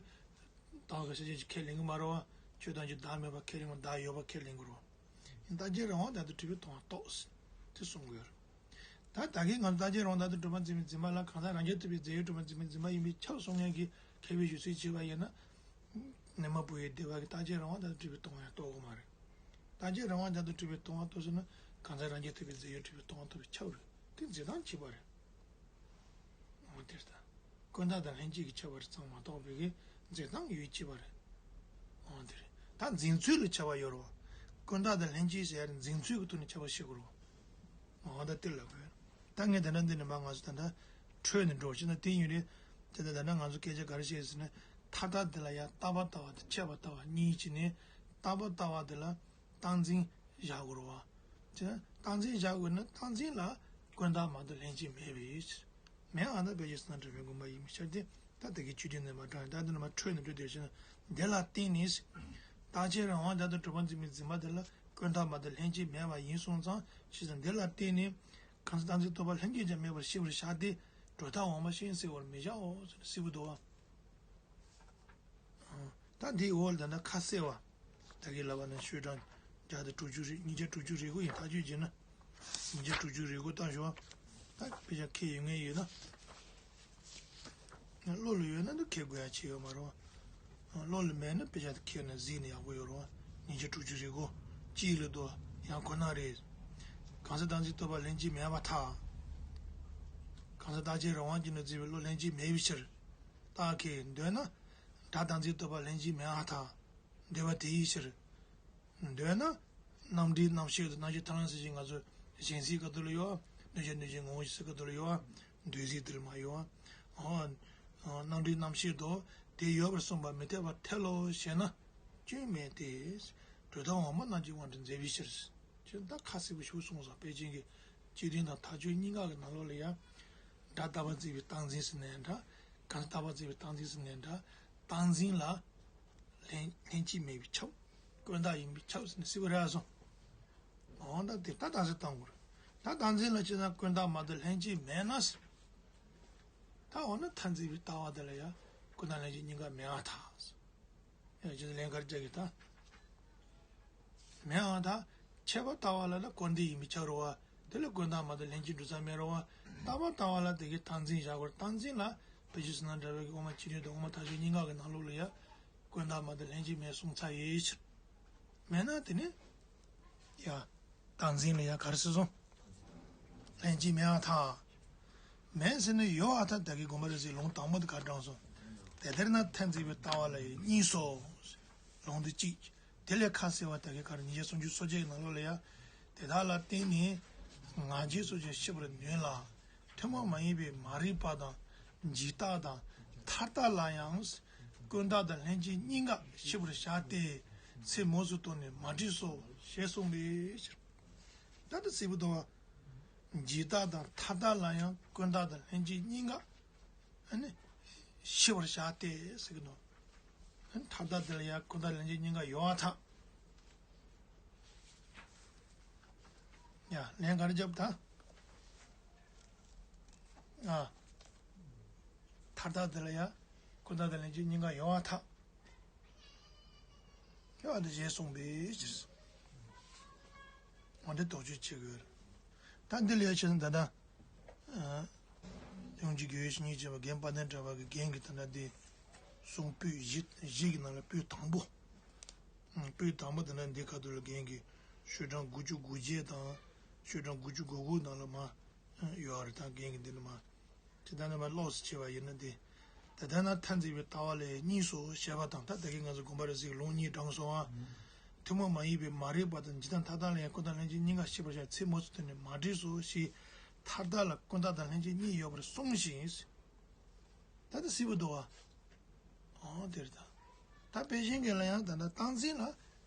དང་གི་ཤེས་བྱ་ཅིག་ཁས་ལེན་གྱི་མ་རོ་བ། ཆོས་དང་ཅིག་བདག་མེད་པ་ཁས་ལེན་གྱི་བདག་ཡོད་པ་ཁས་ལེན་གྱི་རོ། རྟག་གཅིག་རང་དབང་བདག་ཏུ་གྲུབ་པས་སྟོང་པ་རྟོགས། དེ་གསུང་གི་ཡོད་རེད། ད་ད་གིན་ང་ཚོ་རྟག་གཅིག་རང་དབང་བདག་ཏུ་གྲུབ་པར་འཛིན་པའི་འཛིན་པ་ལ་གང་ཟག་རང་རྐྱ་ཐུབ་པའི་རྫས་ཡོད་གྲུབ་པར་འཛིན་པའི་འཛིན་པ་ཡིན་པས་ཁྱབ་གསུང་མཁན་གྱི་མཁས་པའི་ཞུ་ཚིག་བྱས་པ་ཡིན་ན། ནི་མ་བུ་ཡི་སྡེ་བ་གི་རྟག་གཅིག་རང་དབང་བདག་ཏུ་གྲུབ་པས་སྟོང་པ་ཡང་རྟོགས་ཀྱི་མ་རེད། རྟག་གཅིག་རང་དབང་བདག་ཏུ་གྲུབ་པས་སྟོང་པ་རྟོགས་ཟེར་ན་གང་ཟག་རང་རྐྱ་ཐུབ་པའི་རྫས་ཡོད་གྲུབ་པས་སྟོང་པ་རྟོགས་པས་ཁྱབ་རེད། དེ་འཛིན་སྟངས་གཅིག་པ་རེད། འོ་དེ་ལྟ། ཀུན་བརྟགས་དང་ལྷན་སྐྱེས་ཀྱི་ཁྱད་པར་ཙམ་མ་གཏོགས་པའི་གི་འཛིན་སྟངས་ཡུལ་གཅིག་པ་རེད། འོ་དེ་རེད། ད་འཛིན་ཚུལ་ལ་ཁྱད་པར་ཡོད་རེད་བ། ཀུན་བརྟགས་དང་ལྷན་སྐྱེས་ཟེར་ཡ་རེད་འཛིན་ཚུལ་གྱི་ཐོག་ནས་ཁྱད་པར་ཤེས་དགོས་རེད་བ། འོ་ད་དེ་ལབ་དགོས། ད་ངས་ད་ལྟ་འདི་ནས་མར་ང་ཚོ་ད་ལྟ་འཕྲོས་ནས་འགྲོ་ཕྱིན་ན་དེ་ཡིན་རེད། དེ་ད་ད་ལྟ་ང་ཚོ་སྐད་ཆ་ག་རེ་བཤད་ཟེར་ན་མཐའ་དག་འདི་ལ་ཡ་རྟག་པ་ལྟ་བ་དང་ཁྱད་པར་ལྟ་བ་གཉིས་ཀྱི་ནས་རྟག་པ་ལྟ་བ་འདི་ལ། རྟག་འཛིན་བཞག་དགོས་རེད་བ། བྱས་ན་རྟག་འཛིན་བཞག་དགོས་ན་རྟག་འཛིན་ལ་ཀུན་བརྟགས་མ་གཏོགས་ལྷན་སྐྱེས་མེད་པའི་ཕྱིར། མེད་ཨ་ན་བེ་ཅི་སྣང་གྲུབ་པའི་དགོངས་པ་ཡིན་པའི་ཕྱིར་ཏེ། ད་དེ་གའི་ཆོས་བདུན་ནས་མ་དྲངས་ད་དེ་ནས་མ་འཕྲོས་ནས་འགྲོ་དེ་བྱས་ན་འདི་ལ་བརྟེན་ནས། རྟག་གཅིག་རང་དབང་བདག་ཏུ་གྲུབ་པར་འཛིན་པའི་འཛིན་པ་དེ་ལ་ཀུན་བརྟགས་མ་གཏོགས་ལྷན་སྐྱེས་མེད་པ་ཡིན་སོང་ཙང་ཞེས་དང་འདི་ལ་བརྟེན་ནས། གང་ཟག་རྟག་འཛིན་རྟོག་པ་ལྷན་སྐྱེས་ཀྱང་མེད་པར་ཤེས་པར་བྱ་སྟེ། གྲུབ་མཐའ་འོག་མ་ཤིན་གསལ་བར་མི་བྱའོ་ཟེར་ནས་གསལ་པོ་འདུག་བ། ད་འདིའི་འོག་ལ་ད་ལྟ་ཁ་གསལ་བ། ད་གིན་ལབ་པ་ན་ཤོག་གྲངས་བརྒྱ་དང་དྲུག་ཅུ་རེ་ཉིས་བརྒྱ་དྲུག་ཅུ་རེ་དགུ་ཡིན་ཐག་གཅོད་བྱས་ན། ཉིས་བརྒྱ་དྲུག་ཅུ་རེ་དགུ་བཏང་ཤོག་ད་དཔེ་ཆ་ཁྱེར་ཡོད་མཁན་ཡོད་ན། བློ་ལ་ཡོད་ན་འདི་ཁྱེར་དགོས་ཡ་ཅི་ཡོད་མ་རེད་བ། བློ་ལ་མེད་ན་དཔེ་ཆ་དེ་ཁྱེར་ནས་གཟིགས་ན་ཡག་པོ་ཡོད་རེད་བ། ཉིས་བརྒྱ་དྲུག་ཅུ་རེ་དགུ་གཅིག་ལ་འདུག་ཡང་ཁོ་ན་རེད། གང་ཟག་རྟག་འཛིན་རྟོག་པ་ལྷན་སྐྱེས་མེད་པར་ཐལ། གང་ཟག་རྟག་གཅིག་རང་དབང་གྱིས་ནི་འཛིན་པའི་བློ་ལྷན་སྐྱེས་མེད་པའི་ཕྱིར། རྟགས་ཁས་འདོད་ན། སྒྲ་རྟག་འཛིན་རྟོག་པ་ལྷན་སྐྱེས་མེད་པར་ཐལ། འདོད་པ་དེའི་ཕྱིར། འདོད་ན། རྣམ་འགྲེལ་རྣམ་བཤད་དུ་རྣམ་བཤད་ཐ་རང་ཟེར་ཞིང་ང་ཚོ་གཞན་སེལ་བཀའ་ཐོག་ལ་ཡོད། གནོད་བྱེད་གནོད་བྱེད་ངོ་བོ་ཞེས་སེལ་བཀའ་ཐོག་ལ་ཡོད། འདོད་སེལ་དེར་མ་ཡོད། རྣམ་འགྲེལ་རྣམ་བཤད་དུ་དེ་ཡོད་པར་གསུངས་པ་མི་འཐད་པར་ཐལ་ལོ་ཞེ་ན། སྐྱོན་མེད་དེ། གྲུབ་མཐའ་འོག་མ་རྣམས་ཀྱི་དབང་དུ་མཛད་པའི་ཕྱིར། ཅེས་ད་ཁ་གསལ་པོ་ཞིག་གསུངས་སོང་པེ་ཅིན་གྱི་སྤྱི་དོན་དང་མཐའ་དཔྱོད་གཉིས་ཀ་གི་ནང་ལོགས་ལ་ཡང་། སྒྲ་རྟག་པར་འཛིན་པའི་རྟག་འཛིན་ཟེར་ནའི་འདྲ། གང་རྟག་པར་འཛིན་པའི་རྟག་འཛིན་ཟེར་ནའི་འདྲ། རྟག་འཛིན་ལ། ལྷན་ལྷན་སྐྱེས་མེད་པས་ཁྱབ། ཀུན་བརྟགས་ཡིན་པས་ཁྱབ་ཟེར་ནས་གསལ་པོ་རེད་སོང་། འོ་ད་དེ་ལྟ་རྟགས་གསལ་བཏང་དགོས་རེད། ད་རྟག་འཛིན་ལ་བྱས་ན་ཀུན་བརྟགས་མ་གཏོགས་ལྷན་སྐྱེས་མེད་ན་ཟེར། ད་འོ་ན་མཐར་འཛིན་པའི་ལྟ་བ་དེ་ལ་ཡང་ཀུན་བརྟགས་ལྷན་སྐྱེས་གཉིས་ཀ་མེད་པར་ཐལ། ཡང་ཅི་ལན་ཁར་རྒྱག་གི་ད། མེད་ཨང་ད། ཁྱད་པར་ལྟ་བ་ལ་ལ་སྐུར་འདེབས་ཡིན་པས་ཁྱབ་རོ་བ། དེ་ལ་ཀུན་བརྟགས་མ་གཏོགས་ལྷན་སྐྱེས་འགྲོ་ས་མེད་རོ་བ། རྟག་པར་ལྟ་བ་ལ་དེ་གའི་རྟག་འཛིན་བཞག་དགོས་རེད་རྟག་འཛིན་ལ། དཔེ་ཆ་ཟེར་ན་འདྲ་བའི་དབུ་མ་སྤྱི་དོན་དང་དབུ་མ་ཐག་ཆོད་གཉིས་ཀ་གི་ནང་ལོགས་ལ་ཡ། ཀུན་བརྟགས་མ་དང་ལྷན་སྐྱེས་མེད་གསུངས་ཚར་ཡོད་ཕྱིར། མེད་ན་དེ་ནི། ཡ། བདག་འཛིན་ལ་ཡ་ག་རེ་ཟེར་སོང་། ལྷན་སྐྱེས་མེད་པར་ཐལ། མེད་ཟེར་ནས་ཡོད་པར་ཐལ། ད་གིན་དགོངས་པ་རེད་ཟེར་ལུང་དང་པོ་དེ་ག་རེ་དྲངས་སོང་། དེ་ལྟར་ན་མཐར་འཛིན་པའི་ལྟ་བ་ལ་ཡང་གཉིས་སོ། ལུང་དེ་གཅིག་དེ་ལས་ཁ་གསལ་བ་ད་གིན་ག་རེ་ཉིས་བརྒྱ་སུམ་ཅུ་སོ་བརྒྱད་ཀྱི་ནང་ལོགས་ལ་ཡ། དེ་དག་ལ་བརྟེན་ནས་ང་རྒྱལ་སོགས་ཀྱིས་ཤེས་པར་ནུས་ལ། ཐུན་མོང་མ་ཡིན་པའི་མ་རིག་པ་དང་འཇིག་ལྟ་དང་མཐའ་ལྟ་ལ་ཡང་ཀུན་བརྟགས་དང་ལྷན་སྐྱེས་གཉིས་ཀ་ཤེས་པར་བྱ་སྟེ་ཚིག་མོས་སུ་བཏོན་ནས་མ་བྲིས་སོ་ཞེས་གསུངས་པའི་ཕྱིར། ད་ལྟ་སིལ་བུ་དོ་བ། འཇིག་ལྟ་དང་མཐའ་ལྟ་ལ་ཡང་ཀུན་བརྟགས་དང་ལྷན་སྐྱེས་གཉིས་ཀ་ཨ་ནི་ཤེས་པར་བྱ་སྟེ་ཟེར་གི་འདུག་ཨ་ནི་མཐའ་ལྟ་དེ་ལ་ཡང་ཀུན་བརྟགས་ལྷན་སྐྱེས་གཉིས་ཀ་ཡོད་པར་ཐལ། ཡ། ལན་ག་རེ་རྒྱབ་ད། ཨ། མཐའ་ལྟ་དེ་ལ་ཡང་ཀུན་བརྟགས་དང་ལྷན་སྐྱེས་གཉིས་ཀ་ཡོད་པར་ཐལ། ཡོད་པ་དེ་ཞེས་གསུངས་པའི་ཕྱིར། འོ་འདི་དོགས་གཅོད་བྱེད་དགོས། ད་འདི་ལས་བྱས་ན་ད་ལྟ། ཨ། ཡོངས་ཀྱི་དགེ་བའི་བཤེས་གཉེན་ཅེས་པ་རྒན་དཔལ་ལྡན་གྲགས་པ་གི་རྒན་གྱི་ད་ལྟ་འདི། གསུང་པོད་བཞི་བཞི་གི་ནང་ལ་པོད་དང་པོ། ཨ། པོད་དང་པོ་དེ་ན་འདི་ཁ་ཐུག་ལ་རྒན་གྱི་ཤོག་གྲངས་དགུ་བཅུ་གོ་བརྒྱད་དང་། ཤོག་གྲངས་དགུ་བཅུ་གོ་དགུ་ནང་ལ་མར་ཡོད་རེད། ད་རྒན་གྱི་འདི་ནི་མར། དེ་ལྟར་ན་མར་ལོགས་སུ་ཕྱེ་བ་ཡིན་ན་འདི། དེ་ལྟར་ན་མཐར་འཛིན་པའི་ལྟ་བ་ལ་ཡང་གཉིས་སོ་ཞེས་པ་དང་། ད་ད་གིན་ང་ཚོ་དགོངས་པ་རེད་ཟེར་ལུང་གཉིས་དྲངས་སོང་ཨ། ཐུན་མོང་མ་ཡིན་པའི་མ་རིག་པ་དང་འཇིག་ལྟ་མཐའ་དག་ལ་ཡང་ཀུན་བརྟགས་ལྷན་སྐྱེས་གཉིས་ཀ་ཤེས་པར་བྱ་ཚིག་མོས་སུ་བཏོན་ནས་མ་བྲིས་སོ་ཞེས་མཐའ་དག་ལ་ཀུན་བརྟགས་དང་ལྷན་སྐྱེས་གཉིས་ཡོད་པར་གསུངས་ཤིང་། ད་ལྟ་སིལ་བུ་དོ་བ། ཨོ་དེ་རེད་ད། ད་དཔེ་ཅན་གྱི་ལ་ཡང་ད་ལྟ་སྟངས་འཛིན་ལ་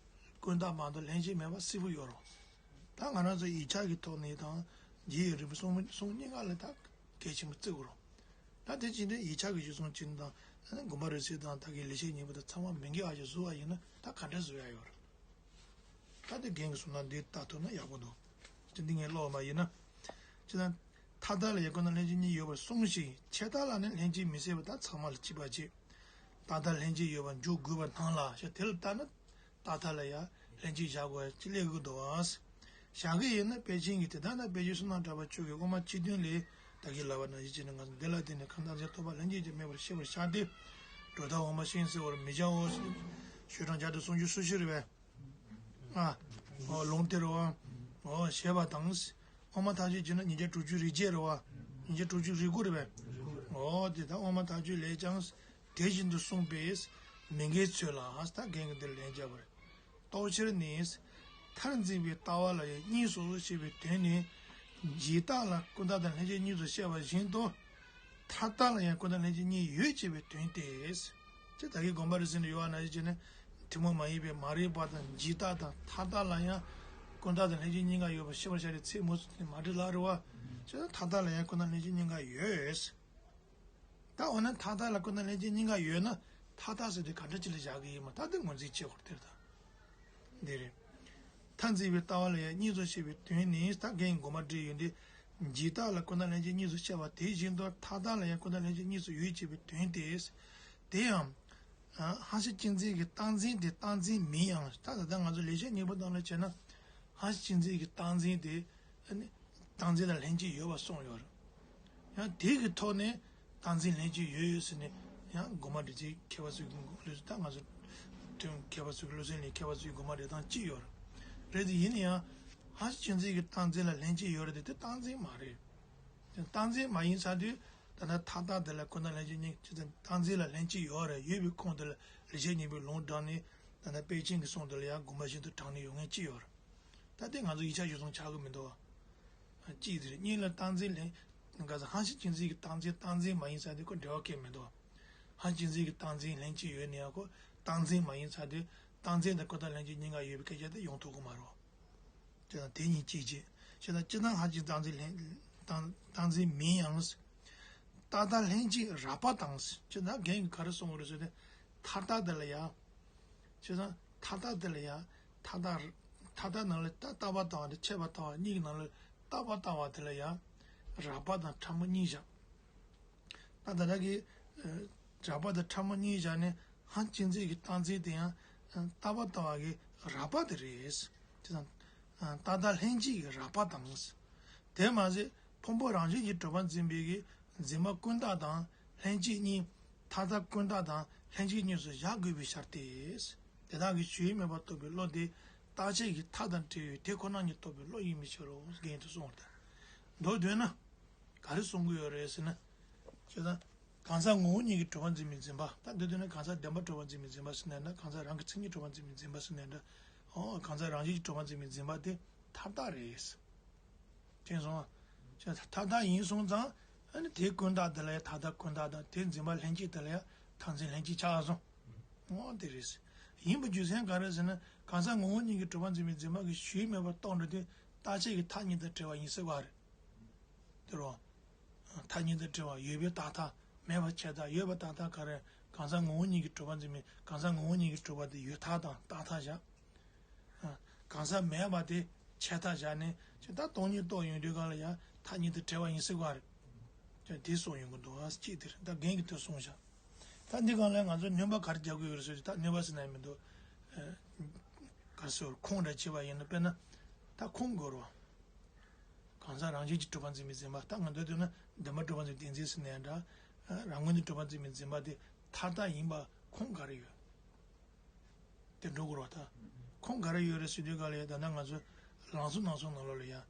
ཀུན་བརྟགས་མ་གཏོགས་ལྷན་སྐྱེས་མེད་པ་སིལ་བུ་ཡོད་རུང་། ད་ང་རང་ཚོ་ཡིག་ཆ་གི་ཐོག་ནས་དང་རྗེ་ཡི་རིམ་པ་གསུང་གསུང་གཉིས་ཀ་ལ་ད་གལ་ཆེན་པོ་བརྩི་དགོས་རུང་། ད་དེ་ཅི་འདྲ་ཡིག་ཆ་གི་གཞི་བཟུང་བྱས་ནས་དང་དགོངས་པ་རབ་གསལ་དང་ད་གིན་ལེགས་བཤད་སྙིང་པོ་དང་ཚང་མ་མི་འགལ་བ་ཞིག་བཟོ་བ་ཡིན་ན་ད་ག་འདྲ་བཟོ་ཡ་ཡོད་རེད། ད་དེ་རྒན་གྱིས་གསུངས་ན་འདི་ལྟ་ཐུབ་ན་ཡག་པོ་འདུག་དེ་འདི་ངས་ཀློག་པ་ཡིན་ན། ཅི་ལྟར། མཐའ་དག་ལ་ཡང་ཀུན་བརྟགས་ལྷན་སྐྱེས་གཉིས་ཡོད་པར་གསུངས་ཤིང་ཆད་ལྟ་ལ་ནི་ལྷན་སྐྱེས་མི་སྲིད་པ་དག་ཚང་མ་ལ་གཅིག་པ་བྱེད། ལྟ་ལྟར་ལྷན་སྐྱེས་ཡོད་པར་འཇོག་དགོས་པར་སྣང་ལ་ཞེས་དེ་ལ་ལྟ་ན། ལྟ་ལྟར་ལ་ཡང་ལྷན་སྐྱེས་བཞག་དགོས་ཅི་ལས་དགོས་འདུག་བ། བཞག་གི་ཡིན་ན་དཔེ་ཅན་གྱི་དེ་ལྟར་ན་དཔེ་ཆའི་བསོད་ནམས་གྲགས་པ་མཆོག་གིས་དབུ་མ་སྤྱི་དོན་ལས་ད་གིན་ལབ་པ་ནང་བཞིན་བྱས་ནས་ང་ཚོ་འདི་ལ་བརྟེན་ནས་ཁམས་དྭངས་ཆེན་ཐོབ་པ་ལྷན་སྐྱེས་ཀྱང་མེད་པར་ཤེས་པར་བྱ་སྟེ། སྒྲོ་བཏགས་འོག་མ་ཤིང་ཟེར་བར་མི་བྱའོ། ཤོག་གྲངས་བརྒྱ་དང་སུམ་ཅུ་སོ་བཞི་རེད་པས། ཨ། འོ་ལུང་དེ་རེད་བ། འོ་ཞེས་པ་དང་། དབུ་མ་ཐག་ཆོད་བྱས་ན་ཉིས་བརྒྱ་དྲུག་ཅུ་རེ་བརྒྱད་རེད་བ། ཉིས་བརྒྱ་དྲུག་ཅུ་རེ་དགུ་རེད་པས། འོ་དེ་ད་དབུ་མ་ཐག་ཆོད་ལས་ཀྱང་། དེ་བཞིན་དུ་གསུངས་པས། མི་འགལ་ཚུལ་ལ་ད་རྒན་གྱིས་འདིར་ལན་བརྒྱབ་པ་རེད། རྟོགས་ཕྱིར་ནི། མཐར་འཛིན་པའི་ལྟ་བ་ལ་ཡང་གཉིས་སོ་ཞེས་པའི་དོན་ནི། འཇིག་ལྟ་ལ་ཀུན་བརྟགས་དང་ལྷན་སྐྱེས་གཉིས་སུ་བཤད་པ་བཞིན་དུ། མཐའ་དག་ལ་ཡང་ཀུན་བརྟགས་ལྷན་སྐྱེས་གཉིས་ཡོད་ཅེས་པའི་དོན་ཏེ། ཅེས་ད་གིན་དགོངས་པ་རབ་གསལ་ནས་ཡོད་པ་ནང་བཞིན་བྱས་ནས། ཐུན་མོང་མ་ཡིན་པའི་མ་རིག་པ་དང་འཇིག་ལྟ་དང་མཐའ་དག་ལ་ཡང་། ཀུན་བརྟགས་དང་ལྷན་སྐྱེས་གཉིས་ཀ་ཡོད་པར་ཤེས་པར་བྱ་སྟེ་ཚིག་མོས་སུ་བཏོན་ནས་མ་བྲིས་ལབ་རེད་བ། བྱས་ན་མཐའ་དག་ལ་ཡང་ཀུན་བརྟགས་ལྷན་སྐྱེས་གཉིས་ཀ་ཡོད། ད་འོ་ན་མཐའ་དག་ལ་ཀུན་བརྟགས་ལྷན་སྐྱེས་གཉིས་ཀ་ཡོད་ན་མཐའ་དག་ཟེར་དུས་ག་འདྲ་ཅིག་ལ་བཞག་གི་ཡིན་མ་ད་དེ་ངོས་འཛིན་བྱེད་དགོས་རེད་དེ་ད། འདི་རེད། མཐར་འཛིན་པའི་ལྟ་བ་ལ་ཡང་གཉིས་སོ་ཞེས་པའི་དོན་ནི་ད་རྒན་གྱིས་དགོངས་པ་བྲིས་ཡོད་འདི། འཇིག་ལྟ་ལ་ཀུན་བརྟགས་ལྷན་སྐྱེས་གཉིས་སུ་བཤད་པ་དེ་བཞིན་དུ་མཐའ་དག་ལ་ཡང་ཀུན་བརྟགས་ལྷན་སྐྱེས་གཉིས་སུ་ཡོད་ཅེས་པའི་དོན་ཏེ། དེ་ཡང་། ཨ། བྷ་ཤ་གཅན་འཛིན་གྱི་རྟག་འཛིན་དེ་རྟག་འཛིན་མིན་ཡང་ད་ད་ལྟ་ང་ཚོ་ལེགས་བཤད་སྙིང་པོ་ནང་ལ་བྱས་ན། བྷ་ཤ་གཅན་འཛིན་གྱི་རྟག་འཛིན་དེ། ཨ་ནི། རྟག་འཛིན་ལ་ལྷན་སྐྱེས་ཡོད་པ་གསུངས་ཡོད་རེད། ཡང་དེ་གི་ཐོག་ནས་རྟག་འཛིན་ལྷན་སྐྱེས་ཡོད་ཡོད་ཟེར་ནས་ཡང་དགོངས་པ་འགྲེལ་བྱེད་མཁས་པ་ཚོས་ཀྱི་ལུགས་སུ་ད་ང་ཚོ་ཐོན་མཁས་པ་ཚོས་ཀྱི་ལུགས་སྲོལ་ནས་མཁས་པ་ཚོས་དགོངས་པ་འགྲེལ་སྟངས་གཅིག་ཡོད་རེད། རེད་དེ་ཡིན་ན་ཡང་བྷ་ཤ་གཅན་འཛིན་གྱི་རྟག་འཛིན་ལ་ལྷན་སྐྱེས་ཡོད་རེད་དེ་དེ་རྟག་འཛིན་མ་རེད། རྟག་འཛིན་མ་ཡིན་ཚར་དུས་ད་ལྟ་མཐའ་དག་དེ་ལ་ཀུན་བརྟགས་ལྷན་སྐྱེས་གཉིས་ཅི་ཙམ་རྟག་འཛིན་ལ་ལྷན་སྐྱེས་ཡོད་རེད་ཡོད་པའི་ཁུངས་དེ་ལ་ལེགས་བཤད་སྙིང་པོའི་ལུང་དྲངས་ནས་ད་ལྟ་དཔེ་ཅན་གྱི་གསུང་དེ་ལ་ཡང་དགོངས་པ་བཞིན་དུ་དྲངས་ནས་ཡོང་མཁན་གཅིག་ཡོད་རེད། ད་ལྟའི་ང་ཚོ་ཡིག་ཆ་གཞིར་བཟུང་ཆགས་ཀྱི་མི་འདུག་བ། གཅིག་དེ་རེད། གཉིས་ལ་རྟག་འཛིན་ལན། ག་ས་བྷ་ཤ་གཅན་འཛིན་གྱི་རྟག་འཛིན་རྟག་འཛིན་མ་ཡིན་ས་དེ་ཁོ་འབྲེལ་བ་གང་ཡང་མི་འདུག་བ། བྷ་ཤ་གཅན་འཛིན་གྱི་རྟག་འཛིན་ལྷན་སྐྱེས་ཡོད་ནའང་ཁོ་རྟག་འཛིན་མ་ཡིན་ས་དེ་རྟག་འཛིན་དང་ཀུན་བརྟགས་ལྷན་སྐྱེས་གཉིས་ཀ་ཡོད་པའི་སྐད་ཆ་དེ་ཡོང་ཐུབ་ཀྱི་མ་རེད་བ། དེ་དང་དེ་གཉིས་གཅིག་བྱས། བྱས་ཙང་སྤྱིར་བཏང་བྷ་ཤ་གཅན་རྟག་འཛིན་ལྷན། རྟག་རྟག་འཛིན་མིན་ཡང་། རྟག་བརྟགས་ལྷན་སྐྱེས་རགས་པ་དང་། སྤྱིར་བཏང་རྒན་གྱིས་ག་རེ་གསུངས་པ་རེད་ཟེར་ན། མཐའ་རྟགས་དེ་ལ་ཡང་། བྱས་ཙང་མཐའ་རྟགས་དེ་ལ་ཡང་མཐའ་རྟགས། མཐའ་རྟགས་ནང་ལ་ད་རྟག་པ་ལྟ་བ་དང་ཆད་པ་ལྟ་བ་གཉིས་ཀྱི་ནང་ལ་རྟག་པ་ལྟ་བ་དེ་ལ་ཡང་རགས་པ་དང་ཕྲ་མོ་གཉིས་བཞག་ད་ད་ལྟ་གི་རགས་པ་དང་ཕྲ་མོ་གཉིས་བཞག་ནས་བྷ་ཤ་གཅན་འཛིན་གྱི་རྟག་འཛིན་དེ་ཡང་རྟག་པ་ལྟ་བ་གི་རགས་པ་དེ་རེད། བྱས་ཙང་རྟག་བརྟགས་ལྷན་སྐྱེས་ཀྱི་རགས་པ་དང་། དེ་མ་ཟད་ཕུང་པོ་རང་བཞིན་གྱིས་གྲུབ་པར་འཛིན་པའི་གི་འཛིན་པ་ཀུན་བརྟགས་དང་ ལྷན་སྐྱེས་གཉིས་མཐའ་དག་ཀུན་བརྟགས་དང་ལྷན་སྐྱེས་གཉིས་སུ་བཞག་དགོས་པའི་ཕྱིར་ཏེ། དེ་དག་གི་ཞུགས་ཡུལ་མེད་པར་རྟོགས་པའི་བློ་དེ་རྟག་ཆད་ཀྱི་མཐའ་དང་བྲལ་བའི་དེ་ཁོ་ན་ཉིད་རྟོགས་པའི་བློ་ཡིན་པའི་ཕྱིར་རོ། རྒན་དུ་གསུངས་པ་དང་། མདོར་བསྡུས་ན། ག་རེ་གསུང་གི་ཡོད་རེད་ཟེར་ན། ཅེས་དང་། གང་ཟག་ངོ་བོ་ཉིད་ཀྱིས་གྲུབ་པར་འཛིན་པའི་འཛིན་པ། ད་འདི་དོན་ནི་གང་ཟག་བདེན་པར་གྲུབ་པར་འཛིན་པའི་འཛིན་པ་ཟེར་ནའི་འདྲ། གང་ཟག་རང་གི་མཚན་ཉིད་གྲུབ་པར་འཛིན་པའི་འཛིན་པ་ཟེར་ནའི་འདྲ། འོ་གང་ཟག་རང་བཞིན་གྱིས་གྲུབ་པར་འཛིན་པའི་འཛིན་པ་དེ་མཐའ་དག་རེད། དེ་སོང་། ཅེས་མཐའ་དག་ཡིན་སོང་ཙང་། ཨ་ནི་དེ་ཀུན་བརྟགས་དེ་ལ་ཡང་མཐའ་དག་ཀུན་བརྟགས་དང་དེ་འཛིན་པ་ལྷན་སྐྱེས་དེ་ལ་ཡང་མཐར་འཛིན་ལྷན་སྐྱེས་ཆགས་སོང་། འོ་དེ་རེད། ཡིན་པའི་རྒྱུ་མཚན་ག་རེ་ཟེར་ན། གང་ཟག་ངོ་བོ་ཉིད་ཀྱིས་གྲུབ་པར་འཛིན་པའི་འཛིན་པ་གི་ཞུགས་ཡུལ་མེད་པར་རྟོགས་འགྲོ་དུས་རྟག་ཆད་ཀྱི་མཐའ་གཉིས་དང་བྲལ་བ་ཡིན་སྲིད་པ་རེད། དེ་རུ། མཐའ་གཉིས་དང་བྲལ་བ་ཡོད་པའི་རྟག་མཐའ། མེད་པ་ཁྱད་མཐའ། ཡོད་པའི་རྟག་མཐའ་ག་རེ། གང་ཟག་ངོ་བོ་ཉིད་ཀྱིས་གྲུབ་པར་འཛིན་པའི་གང་ཟག་ངོ་བོ་ཉིད་ཀྱིས་གྲུབ་པ་དེ་ཡོད་མཐའ་དང་རྟག་མཐའ་བཞག་གང་ཟག་མེད་པ་དེ་ཁྱད་མཐའ་བཞག་ནས་ཅི་ལྟར་སྟོང་ཉིད་རྟོགས་ཡོང་དུས་གང་ལ་ཡང་མཐའ་གཉིས་དང་བྲལ་བ་ཡིན་སྲིད་པ་རེད། ཅེས་དེ་གསུངས་ཡོང་གི་འདུག་ཨ་གཅིག་དེ་རེད། ད་རྒན་གྱིས་དེ་གསུངས་བཞག་ད་འདི་གང་ལ་ང་ཚོས་སྣོན་པ་ག་རེ་རྒྱག་དགོས་ཡོད་རེད་ཟེར་དུས། ད་སྣོན་པ་ཟེར་ན་ཡང་མི་འདུག་ག་རེ་ཟེར། ཁུངས་འདྲ་བྱས་པ་ཡིན་ན། དཔེར་ན། ད་ཁུངས་དགོས་རེད་བ། གང་ཟག་རང་བཞིན་གྱིས་གྲུབ་པར་འཛིན་པའི་འཛིན་པ། ད་ང་ཚོས་བསྡུས་ན་བདེན་པར་གྲུབ་པར་འཛིན་པའི་བདེན་འཛིན་ཟེར་ན་ཡང་འདྲ། རང་ངོས་ནས་གྲུབ་པར་འཛིན་པའི་འཛིན་པ་དེ་མཐའ་དག་ཡིན་པ་ཁུངས་ག་རེ་ཡོད། དེ་འགྲོ་དགོས་རེད་བ་ད། ཁུངས་ག་རེ་ཡོད་རེད་ཟེར་དུས་ག་ལ་ཡང་ད་ལྟ་ང་ཚོ་ལམ་སྲོལ་སྣ་ཚོགས་ནང་ལོགས་ལ་ཡང་།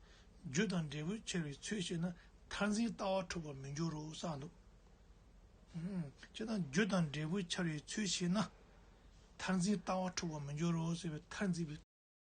རྒྱུ་དང་འབྲས་བུར་འཆར་བའི་ཚུལ་ཤེས་ན། མཐར་འཛིན་ལྟ་བ་འཁྲུལ་པར་མི་འགྱུར་རོ་གསུངས་འདུག་ཨུམ། ཅེས་དང་། རྒྱུ་དང་འབྲས་བུར་འཆར་བའི་ཚུལ་ཤེས་ན། མཐར་འཛིན་ལྟ་བ་འཁྲུལ་པར་མི་འགྱུར་རོ་ཟེར་བའི་མཐར་འཛིན་པའི་